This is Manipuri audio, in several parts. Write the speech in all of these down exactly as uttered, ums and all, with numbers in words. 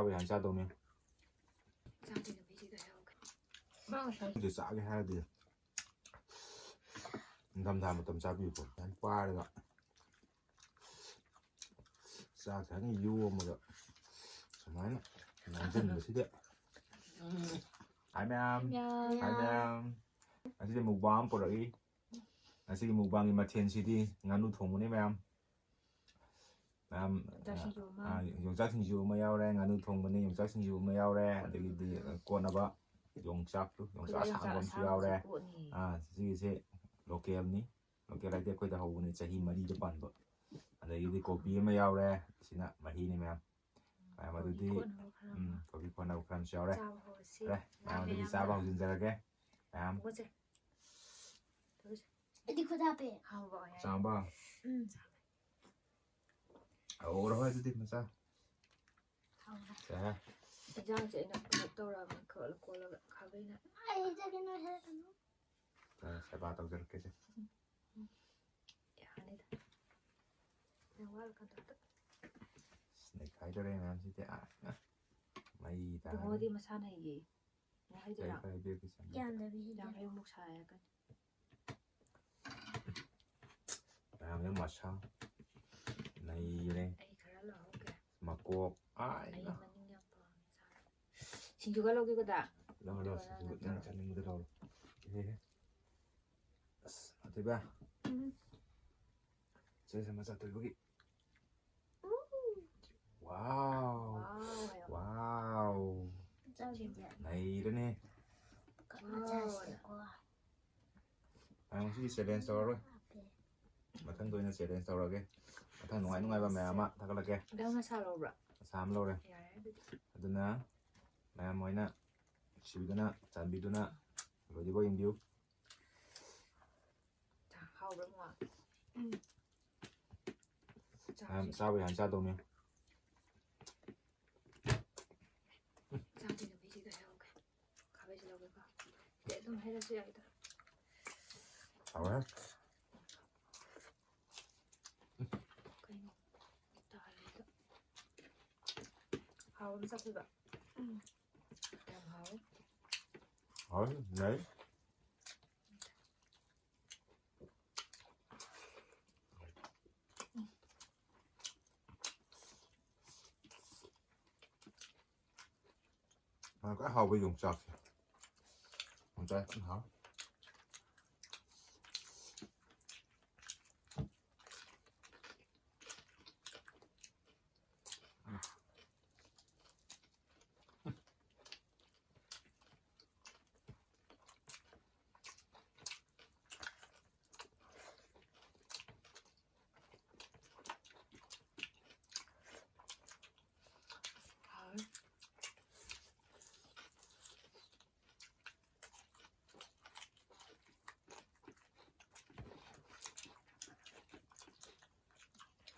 ꯆꯥꯕ ꯌꯥꯝ ꯆꯥꯗꯧꯅꯤ꯫ ꯆꯥꯗꯣꯏꯅꯦ, ꯃꯤꯁꯤꯗ ꯍꯥꯏꯍꯧꯒꯦ꯫ ꯃꯥ ꯉꯁꯥꯏ ꯍꯧꯖꯤꯛ ꯆꯥꯒꯦ ꯍꯥꯏꯔꯗꯤ ꯅꯤꯡꯊꯝꯊꯥ ꯃꯇꯝ ꯆꯥꯕꯤꯌꯨꯀꯣ꯫ ꯌꯥꯝ ꯄꯥꯔꯒ ꯆꯥꯛꯁꯦ ꯍꯥꯏꯅ ꯌꯣꯝꯃꯒ ꯁꯨꯃꯥꯏꯅ ꯅꯝꯁꯤꯟꯕꯁꯤꯗ꯫ ꯎꯝ꯫ ꯍꯥꯏ ꯃꯌꯥꯝ꯫ ꯃꯌꯥꯝ꯫ ꯍꯥꯏ ꯃꯌꯥꯝ꯫ ꯉꯁꯤꯗꯤ ꯃꯨꯛꯕꯥꯡ ꯑꯃ ꯄꯨꯔꯛꯏ꯫ ꯉꯁꯤꯒꯤ ꯃꯨꯛꯕꯥꯡꯒꯤ ꯃꯊꯦꯜꯁꯤꯗꯤ ꯉꯥꯅꯨ ꯊꯣꯡꯕꯅꯤ ꯃꯌꯥꯝ꯫ ꯃꯌꯥꯝ, ꯌꯣꯡꯆꯥꯛ ꯁꯤꯡꯖꯨ ꯑꯃ꯫ ꯑꯥ, ꯌꯣꯡꯆꯥꯛ ꯁꯤꯡꯖꯨ ꯑꯃ ꯌꯥꯎꯔꯦ, ꯉꯥꯅꯨ ꯊꯣꯡꯕꯅꯤ, ꯌꯣꯡꯆꯥꯛ ꯁꯤꯡꯖꯨ ꯑꯃ ꯌꯥꯎꯔꯦ, ꯑꯗꯒꯤꯗꯤ ꯀꯣꯠꯅꯕ ꯌꯣꯡꯆꯥꯛꯇꯨ, ꯌꯣꯡꯆꯥꯛ ꯑꯩꯈꯣꯏꯗ ꯌꯣꯡꯆꯥꯛ ꯑꯁꯥꯡꯕ ꯑꯃꯁꯨ ꯑꯁꯥꯡꯕꯁꯨ ꯌꯥꯎꯔꯦ꯫ ꯀꯣꯠꯅꯤ꯫ ꯑꯥ, ꯁꯤꯒꯤꯁꯦ ꯂꯣꯀꯦꯜꯅꯤ꯫ ꯂꯣꯀꯦꯜ ꯍꯥꯏꯗꯤ ꯑꯩꯈꯣꯏꯗ ꯍꯧꯕꯅꯤ, ꯆꯍꯤ ꯃꯔꯤꯗ ꯄꯥꯟꯕ꯫ ꯑꯗꯒꯤꯗꯤ ꯀꯣꯕꯤ ꯑꯃ ꯌꯥꯎꯔꯦ, ꯁꯤꯅ ꯃꯍꯤꯅꯤ ꯃꯌꯥꯝ꯫ ꯃꯌꯥꯝ ꯑꯗꯨꯗꯤ, ꯀꯣꯠꯅꯕ ꯈꯔ ꯎꯝ, ꯑꯃ꯫ ꯀꯣꯕꯤ ꯀꯣꯠꯅꯕ ꯈꯔ ꯑꯃꯁꯨ ꯌꯥꯎꯔꯦ꯫ ꯆꯥꯕ ꯍꯧꯔꯁꯤ꯫ ꯐꯔꯦ, ꯃꯌꯥꯝ ꯑꯗꯨꯗꯤ ꯃꯌꯥꯝ ꯆꯥꯕ ꯃꯌꯥꯝ꯫ ꯍꯧꯖꯤꯟꯖꯔꯒꯦ꯫ ꯃꯌꯥꯝ꯫ ꯇꯨꯀꯠꯆꯩ꯫ ꯇꯨꯀꯠꯆꯩ꯫ ꯑꯩꯗꯤ ꯈꯨꯠ ꯍꯥꯞꯄꯦ꯫ ꯍꯥꯎꯕ ꯑꯣꯏꯔꯦ꯫ ꯆꯥꯝꯕ꯫ ꯎꯝ꯫ ꯍꯧꯔꯣ ꯍꯣꯏ ꯑꯗꯨꯗꯤ ꯃꯆꯥ꯫ ꯍꯥꯎꯔꯦ꯫ ꯁꯦ꯫ ꯏꯟꯖꯥꯡꯁꯦ ꯑꯩꯅ ꯄꯨꯂꯞ ꯇꯧꯔꯛꯑꯕꯅꯤ, ꯀꯣꯠꯂ ꯀꯣꯠꯂꯒ ꯈꯥꯕꯩꯅ꯫ ꯑꯩ ꯏꯟꯖꯥꯡꯒꯤ ꯅꯣꯏ ꯍꯥꯏꯔꯛꯀꯅꯨ꯫ ꯁꯦ, ꯁꯦꯕꯥ ꯇꯧꯖꯔꯛꯀꯦꯁꯦ꯫ ꯌꯥꯅꯤꯗ꯫ ꯅꯪ ꯋꯥꯔꯀꯥꯟꯗ ꯑꯝꯇ꯫ ꯑꯁ, ꯅꯩꯈꯥꯏꯗꯣꯔꯦ ꯃꯌꯥꯝꯁꯤꯗꯤ꯫ ꯑꯥ, ꯃꯩ ꯇꯥꯔꯦ꯫ ꯕꯨꯡꯉꯣꯗꯤ ꯃꯁꯥꯅ ꯍꯩꯌꯦ꯫ ꯕꯨꯡꯉꯣ ꯍꯩꯗꯣꯏꯔꯥ? ꯀꯩ ꯈꯔ ꯍꯥꯏꯕꯤꯔꯛꯀꯦꯁꯦ꯫ ꯌꯥꯝꯗꯕꯤ ꯍꯩꯗꯣꯏꯔꯥ? ꯌꯥꯝ ꯍꯩ ꯑꯃꯨꯛ ꯁꯥꯔꯛꯀꯅꯤ꯫ ꯃꯌꯥꯝꯁꯦ ꯃꯁꯝ ꯅꯩꯔꯦ꯫ ꯑꯩ ꯈꯔ ꯂꯧꯍꯧꯒꯦ꯫ ꯃꯀꯣꯛ ꯑꯩ ꯑꯥꯏꯅ꯫ ꯃꯅꯤꯡ ꯌꯥꯝ ꯄꯥꯝꯃꯦ ꯁꯥꯔ꯫ ꯁꯤꯡꯖꯨꯒ ꯂꯧꯒꯦꯀꯣ ꯗꯥ? ꯂꯧꯔꯣ, ꯂꯧꯔꯣ, ꯑꯗꯨꯒ ꯁꯤꯡꯖꯨ ꯅꯪ ꯅꯠꯇ꯭ꯔꯣ? ꯆꯥꯅꯤꯡꯕꯗꯣ ꯂꯧꯔꯣ꯫ ꯑꯦ꯫ ꯑꯁ, ꯑꯊꯣꯏꯕ꯫ ꯎꯝ꯫ ꯁꯦ, ꯁꯦ, ꯃꯆꯥ ꯑꯊꯣꯏꯕꯒꯤ꯫ ꯎ꯫ ꯋꯥꯎ꯫ ꯋꯥꯎ ꯍꯥꯏꯌꯣ꯫ ꯋꯥꯎ꯫ ꯆꯥꯕꯤꯒꯦ꯫ ꯅꯩꯔꯦꯅꯦ꯫ ꯀꯟꯅ ꯋꯥꯎ꯫ ꯆꯥꯁꯤꯀꯣ꯫ ꯑ, ꯉꯁꯤꯗꯤ ꯆꯦꯂꯦꯟꯖ ꯇꯧꯔꯔꯣꯏ꯫ ꯃꯊꯪꯗ ꯑꯣꯏꯅ ꯆꯦꯂꯦꯟꯖ ꯇꯧꯔꯒꯦ꯫ ꯃꯊꯪ ꯅꯨꯡꯉꯥꯏ ꯅꯨꯡꯉꯥꯏꯕ ꯃꯌꯥꯝ ꯑꯃ ꯊꯥꯒꯠꯂꯛꯀꯦ꯫ ꯅꯪ ꯉꯁꯥ ꯂꯧꯕ꯭ꯔꯥ? ꯉꯁꯥ ꯑꯃ ꯂꯧꯔꯦ꯫ ꯌꯥꯔꯦ ꯑꯗꯨꯗꯤ꯫ ꯑꯗꯨꯅ ꯃꯌꯥꯝ ꯍꯣꯏꯅ ꯅꯨꯡꯁꯤꯕꯤꯗꯨꯅ, ꯆꯥꯟꯕꯤꯗꯨꯅ ꯂꯣꯏꯗ꯭ꯔꯤꯐꯥꯎ ꯌꯦꯡꯕꯤꯌꯨ꯫ ꯍꯥꯎꯕ꯭ꯔꯥ ꯏꯕꯨꯡꯉꯣ? ꯎꯝ꯫ ꯃꯌꯥꯝ ꯆꯥꯕ ꯌꯥꯝ ꯆꯥꯗꯧꯅꯤ꯫ ꯆꯥꯗꯣꯏꯅꯦ, ꯃꯍꯤꯁꯤꯗ ꯍꯩꯍꯧꯒꯦ꯫ ꯈꯥꯕꯩꯁꯤ ꯂꯧꯒꯦꯀꯣ꯫ ꯑꯗꯩ ꯑꯗꯨꯝ ꯍꯩꯔꯁꯨ ꯌꯥꯏꯗ꯫ ꯍꯥꯎꯔꯦ꯫ ꯀꯩꯅꯣ? ꯇꯥꯔꯦꯗ꯫ ꯍꯥꯎꯕ ꯆꯥꯊꯣꯛꯏꯕ꯫ ꯎꯝ꯫ ꯌꯥꯝ ꯍꯥꯎꯋꯦ꯫ ꯍꯥꯎꯋꯤ꯫ ꯌꯥꯏ꯫ ꯃꯥ ꯈ꯭ꯋꯥꯏ ꯍꯥꯎꯕ ꯌꯣꯡꯆꯥꯛꯁꯦ꯫ ꯌꯣꯡꯆꯥꯛ ꯌꯥꯝ ꯍꯥꯎ꯫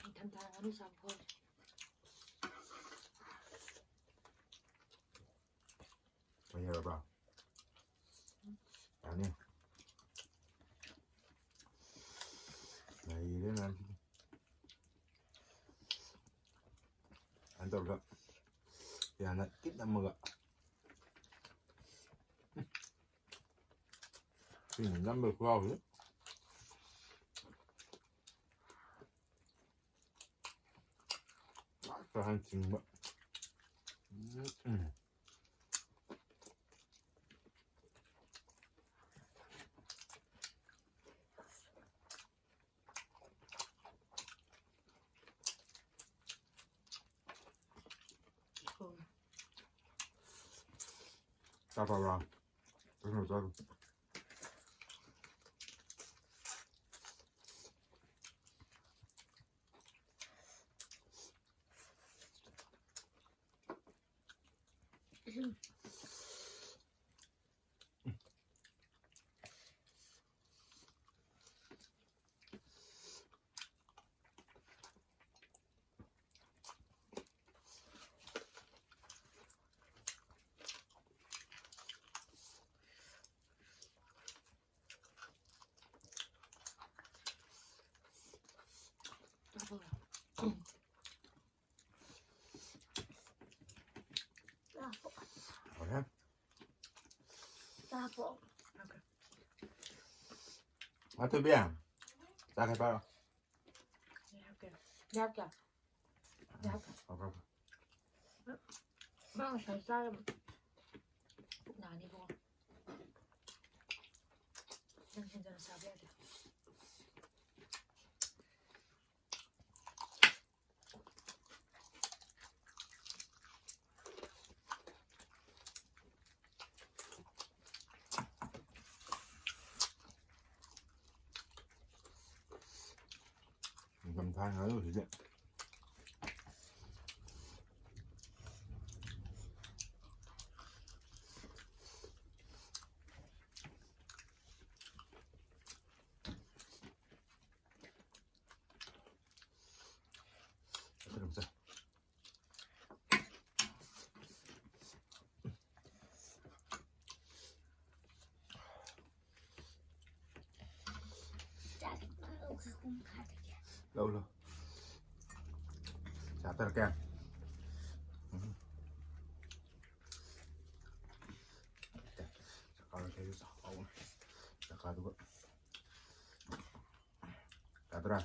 ꯅꯤꯡꯊꯝꯊꯥ ꯉꯥꯅꯨ ꯆꯥꯕ ꯐꯥꯎꯔꯦ꯫ ꯂꯩꯔꯕ꯭ꯔꯥ? ꯌꯥꯅꯤ꯫ ꯂꯩꯔꯦ ꯃꯌꯥꯝ꯫ ꯑꯗꯨꯃꯥꯏꯅ ꯇꯧꯔꯒ ꯌꯥꯅ ꯀꯤꯠ ꯅꯝꯃꯒ꯫ ꯁꯤꯅ ꯅꯝꯕ ꯈꯨꯍꯥꯎꯁꯤ꯫ ꯄꯥꯛꯇ ꯍꯥꯟ ꯆꯤꯡꯕ꯫ ꯎꯝ, ꯎꯝ꯫ ꯆꯥꯛ ꯆꯥꯕ꯭ꯔꯥ? ꯀꯩꯅꯣ ꯆꯥꯔꯣ꯫ ꯇꯥꯄꯣ꯫ ꯃꯥꯊꯣꯏꯕꯤ, ꯆꯥꯛ ꯈꯔ ꯄꯥꯏꯔꯣ꯫ ꯌꯥꯛꯀꯦ꯫ ꯌꯥꯛꯀꯦ꯫ ꯌꯥꯛꯀꯦ꯫ ꯑꯣ, ꯐꯔꯦ, ꯐꯔꯦ꯫ ꯃꯥ ꯉꯁꯥꯏ ꯆꯥꯔꯕ ꯄꯨꯛ ꯅꯥꯅꯤꯕꯣ꯫ ꯅꯪ ꯍꯦꯟꯖꯅ ꯆꯥꯕ ꯌꯥꯗꯦ꯫ ꯅꯤꯡꯊꯝꯊꯥ ꯉꯥꯅꯨꯁꯤꯗꯤ꯫ ꯂꯧ, ꯂꯧ꯫ ꯆꯥ ꯇꯔꯛꯀꯦ꯫ ꯎꯝ꯫ ꯆꯀꯥ ꯂꯩꯁꯩꯗꯨ ꯆꯥꯎꯅ꯫ ꯆꯀꯥꯗꯨꯒ꯫ ꯌꯥꯗ꯭ꯔꯥ?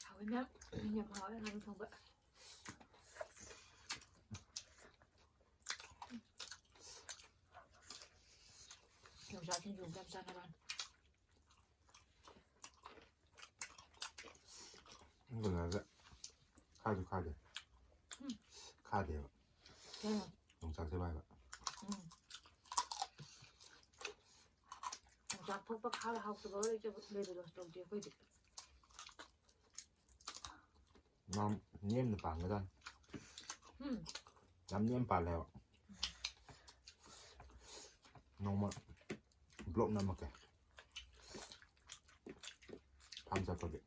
ꯍꯥꯎꯋꯤ ꯃꯌꯥꯝ꯫ ꯌꯥꯝ ꯍꯥꯎꯋꯦ ꯉꯥꯅꯨ ꯊꯣꯡꯕ꯫ ꯌꯣꯡꯆꯥꯛ ꯁꯤꯡꯖꯨ ꯑꯃ ꯌꯥꯝ ꯆꯥꯟꯅꯕ꯫ ꯀꯩꯅꯣꯗ ꯈꯥꯁꯨ ꯈꯥꯗꯦ꯫ ꯎꯝ꯫ ꯈꯥꯗꯦꯕ꯫ ꯀꯩꯅꯣ? ꯌꯣꯡꯆꯥꯛꯁꯦ ꯚꯥꯏꯕ꯫ ꯎꯝ꯫ ꯌꯣꯡꯆꯥꯛ ꯊꯣꯛꯄ ꯈꯥꯕ ꯍꯥꯎꯇꯕ ꯂꯩꯇꯕ, ꯂꯩꯕꯗꯣ ꯇꯧꯗꯦ ꯑꯩꯈꯣꯏꯗꯤ꯫ ꯌꯥꯝ ꯅꯦꯝꯅ ꯄꯥꯟꯒꯗꯥꯅꯤ꯫ ꯎꯝ꯫ ꯌꯥꯝ ꯅꯦꯝ ꯄꯥꯜꯂꯦꯕ꯫ ꯅꯣꯡꯃ ꯕ꯭ꯂꯣꯛ ꯅꯝꯃꯛꯀꯦ꯫ ꯐꯥꯝ ꯆꯠꯄꯒꯤ꯫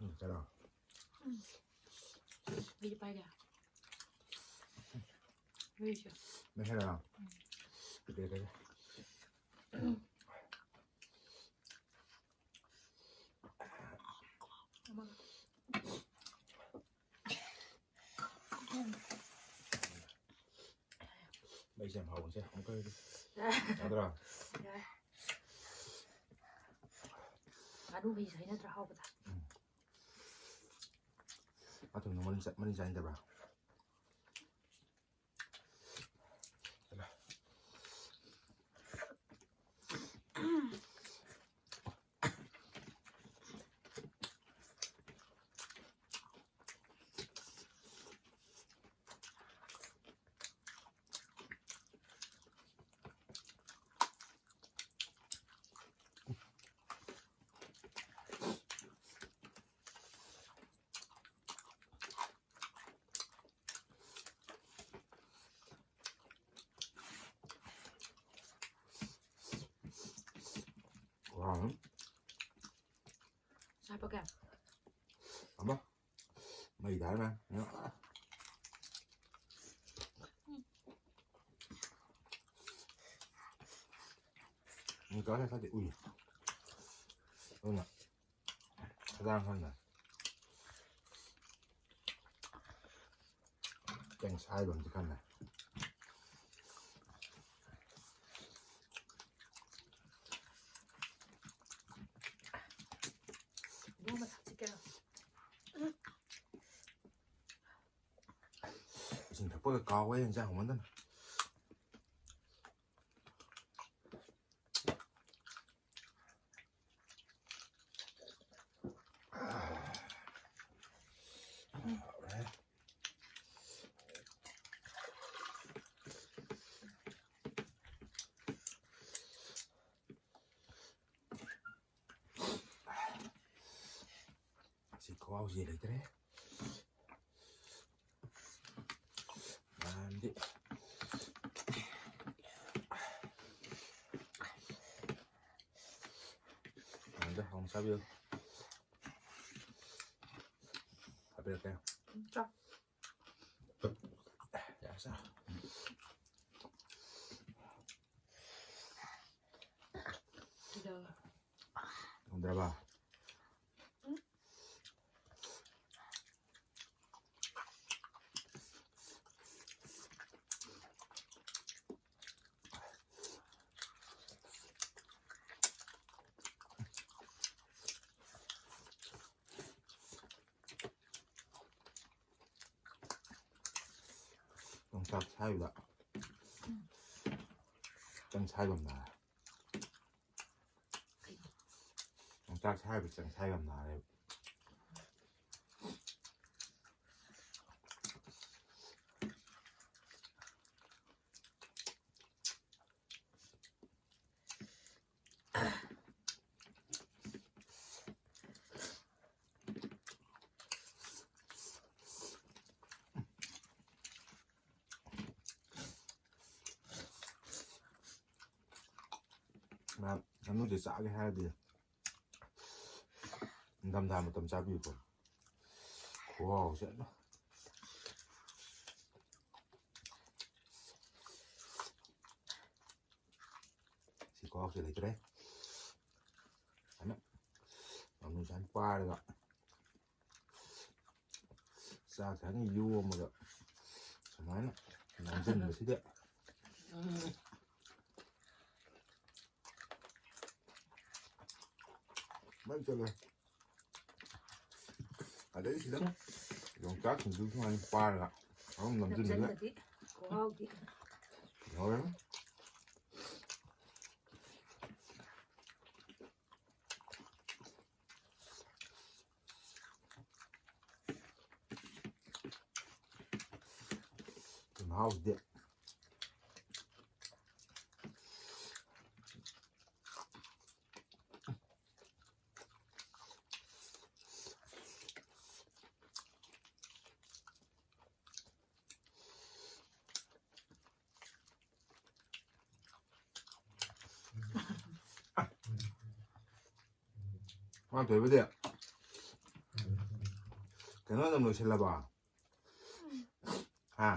ꯎꯝ, ꯆꯠꯂꯣ꯫ ꯑꯩꯗꯤ ꯄꯥꯏꯒꯦ꯫ ꯂꯩꯁꯦ꯫ ꯂꯩꯁꯦꯔꯥ? ꯎꯝ꯫ ꯄꯤꯔꯛꯑꯦ, ꯄꯤꯔꯛꯑꯦ꯫ ꯑꯃꯒ꯫ ꯃꯩꯁꯦ ꯌꯥꯝ ꯍꯥꯎꯕꯁꯦ ꯑꯃꯨꯛꯀ ꯌꯥꯗ꯭ꯔꯥ? ꯌꯥꯏ꯫ ꯉꯥꯅꯨ ꯃꯍꯤ ꯁꯥꯏ ꯅꯠꯇ꯭ꯔꯥ ꯍꯥꯎꯕꯗ? ꯎꯝ꯫ ꯑꯗꯨꯝꯅ ꯃꯔꯤ ꯆꯥ-, ꯃꯔꯤ ꯆꯥꯅꯤꯡꯗꯕ꯭ꯔꯥ? ꯌꯥꯔꯦ ꯃꯌꯥꯝ꯫ ꯎꯝ꯫ ꯎꯝ, ꯀꯥ ꯍꯦꯟꯅ ꯈꯔꯗꯤ ꯎꯏ꯫ ꯑꯗꯨꯅ ꯈꯗꯥꯡ ꯈꯟꯗ ꯈꯤꯇꯪ ꯁꯥꯏꯕ ꯑꯃꯗꯤ ꯈꯟꯗ꯫ ꯏꯕꯨꯡ ꯃꯁꯛꯁꯤ ꯀꯌꯥ? ꯏꯁꯤꯡ ꯊꯛꯄꯒ ꯀꯥꯎꯋꯦ ꯏꯟꯖꯥꯡ ꯍꯥꯎꯃꯟꯗꯅ꯫ ꯁꯤ ꯈꯨꯍꯥꯎꯁꯤ ꯂꯩꯇ꯭ꯔꯦ꯫ ꯃꯌꯥꯝꯗꯤ ꯃꯌꯥꯝꯗꯤ ꯍꯥꯎꯅ ꯆꯥꯕꯤꯌꯨ꯫ ꯍꯥꯞꯄꯤꯔꯛꯀꯦ꯫ ꯆꯥꯎ꯫ ꯌꯥꯔꯦ, ꯆꯥꯔꯣ꯫ ꯀꯩꯗꯧꯔꯕ? ꯉꯝꯗ꯭ꯔꯕ? ꯌꯣꯡꯆꯥꯛ ꯁꯥꯏꯕꯗ ꯆꯪ ꯁꯥꯏꯕ ꯑꯃ ꯅꯥꯔꯦ꯫ ꯌꯣꯡꯆꯥꯛ ꯁꯥꯏꯕꯗ ꯆꯪ ꯁꯥꯏꯕ ꯑꯃ ꯅꯥꯔꯦꯕ꯫ ꯃꯌꯥꯝ, ꯉꯥꯅꯨꯁꯦ ꯆꯥꯒꯦ ꯍꯥꯏꯔꯗꯤ ꯅꯤꯡꯊꯝꯊꯥ ꯃꯇꯝ ꯆꯥꯕꯤꯌꯨꯀꯣ꯫ ꯈꯨꯍꯥꯎꯁꯦ, ꯏꯃꯥ꯫ ꯁꯤ ꯈꯨꯍꯥꯎꯁꯦ ꯂꯩꯇ꯭ꯔꯦ꯫ ꯁꯨꯃꯥꯏꯅ ꯉꯥꯃꯨ ꯁꯨꯃꯥꯏꯅ ꯄꯥꯏꯔꯒ ꯆꯥꯛ ꯁꯨꯃꯥꯏꯅ ꯌꯣꯝꯃꯒ ꯁꯨꯃꯥꯏꯅ ꯅꯝꯁꯤꯟꯕꯁꯤꯗ ꯎꯝ꯫ ꯃꯩ ꯆꯠꯂꯦ꯫ ꯑꯗꯩ ꯁꯤꯗ ꯌꯣꯡꯆꯥꯛ ꯁꯤꯡꯖꯨ ꯁꯨꯃꯥꯏꯅ ꯄꯥꯔꯒ ꯑꯗꯨꯝ ꯅꯝꯁꯤꯟꯕꯤꯔꯦ꯫ ꯅꯝꯁꯤꯟꯕꯗꯤ ꯈꯨꯍꯥꯎꯗꯤ꯫ ꯌꯥꯎꯔꯦ꯫ ꯃꯍꯥꯎꯁꯤꯗꯤ꯫ ꯃꯥ ꯊꯣꯏꯕꯗꯤ ꯀꯩꯅꯣ ꯑꯗꯨꯝ ꯂꯣꯏꯁꯤꯜꯂꯕ? ꯍꯥ?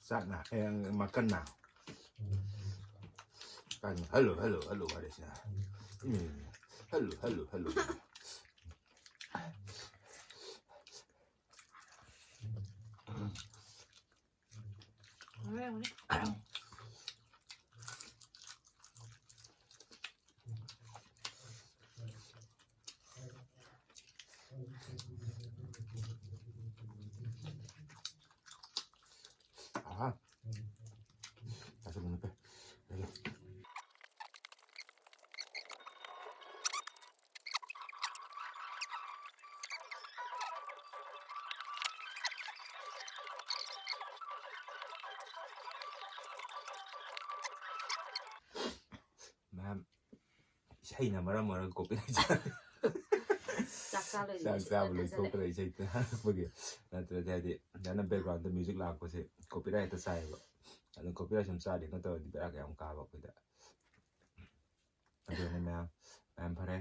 ꯆꯥꯛꯅ? ꯑꯦ, ꯃꯀꯟꯅ? ꯀꯥꯏꯅꯣ? ꯍꯜꯂꯨ, ꯍꯜꯂꯨ, ꯍꯜꯂꯨ ꯍꯥꯏꯔꯤꯁꯦ꯫ ꯎꯝ꯫ ꯍꯜꯂꯨ, ꯍꯜꯂꯨ, ꯍꯜꯂꯨ꯫ ꯍꯣꯔꯦꯟ꯫ ꯑꯍꯥ꯫ ꯑꯁꯨꯝꯅ ꯐꯩ꯫ ꯃꯌꯥꯝ ꯏꯁꯩꯅ ꯃꯔꯝ ꯑꯣꯏꯔꯒ copyright ꯆꯥ-, ꯆꯥꯛ ꯆꯥ ꯂꯣꯏꯔꯦ, ꯆꯥꯛ ꯏꯁꯩ ꯆꯥꯕ ꯀꯟꯅ ꯂꯣꯏꯊꯣꯛꯈ꯭ꯔꯦ ꯆꯠꯂꯦ꯫ ꯏꯁꯩ ꯇꯥꯔꯛꯄꯒꯤ꯫ ꯅꯠꯇ꯭ꯔꯗꯤ ꯍꯥꯏꯗꯤ ꯅꯪꯅ background music ꯂꯥꯛꯄꯁꯦ copyright ꯍꯦꯛꯇ ꯆꯥꯏꯌꯦꯕ꯫ ꯑꯗꯨ copyright ꯁꯨꯝ ꯆꯥꯗꯦ ꯀꯩꯅꯣ ꯇꯧꯔꯗꯤ ꯕꯦꯔꯥ ꯀꯌꯥꯝ ꯀꯥꯕ ꯑꯩꯈꯣꯏꯗ꯫ ꯑꯗꯨꯅ ꯃꯌꯥꯝ, ꯃꯌꯥꯝ ꯐꯔꯦ꯫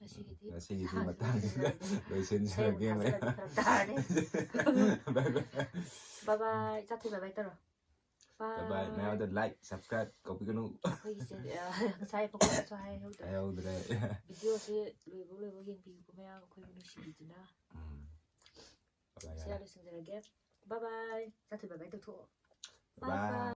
ꯉꯁꯤꯒꯤꯗꯤ ꯉꯁꯤꯒꯤꯗꯤ ꯁꯥꯡꯅ ꯃꯇꯥꯡꯁꯤꯗ ꯂꯣꯏꯁꯤꯟꯖꯔꯒꯦ꯫ ꯂꯣꯏꯁꯤꯟꯖꯔꯒꯦ ꯁꯦꯝꯕ ꯃꯌꯥꯝ꯫ ꯊꯥꯖꯤꯜꯂꯗꯤ ꯐꯔꯛ ꯇꯥꯔꯅꯤ꯫ Bye bye. Bye bye. ꯆꯥꯊꯣꯏ bye bye ꯇꯧꯔꯣ꯫ Bye bye. ꯃꯌꯥꯝꯗ like, subscribe ꯀꯧꯕꯤꯒꯅꯨ꯫ ꯑꯩꯈꯣꯏꯒꯤꯁꯦ ꯑ, ꯉꯁꯥꯏ ꯄꯀꯣꯛꯁꯨ ꯍꯥꯏꯍꯧꯗ꯭ꯔꯦ꯫ ꯍꯥꯏꯍꯧꯗ꯭ꯔꯦ꯫ Video ꯁꯦ ꯂꯣꯏꯕ ꯂꯣꯏꯕ ꯌꯦꯡꯕꯤꯌꯨꯀꯣ ꯃꯌꯥꯝ ꯑꯩꯈꯣꯏꯕꯨ ꯅꯨꯡꯁꯤꯕꯤꯗꯨꯅ꯫ ꯎꯝ꯫ Bye bye. ꯁꯤꯗ ꯂꯣꯏꯁꯤꯟꯖꯔꯒꯦ꯫ Bye bye. ꯆꯥꯊꯣꯏ bye bye ꯇꯧꯊꯣꯛꯑꯣ꯫ Bye.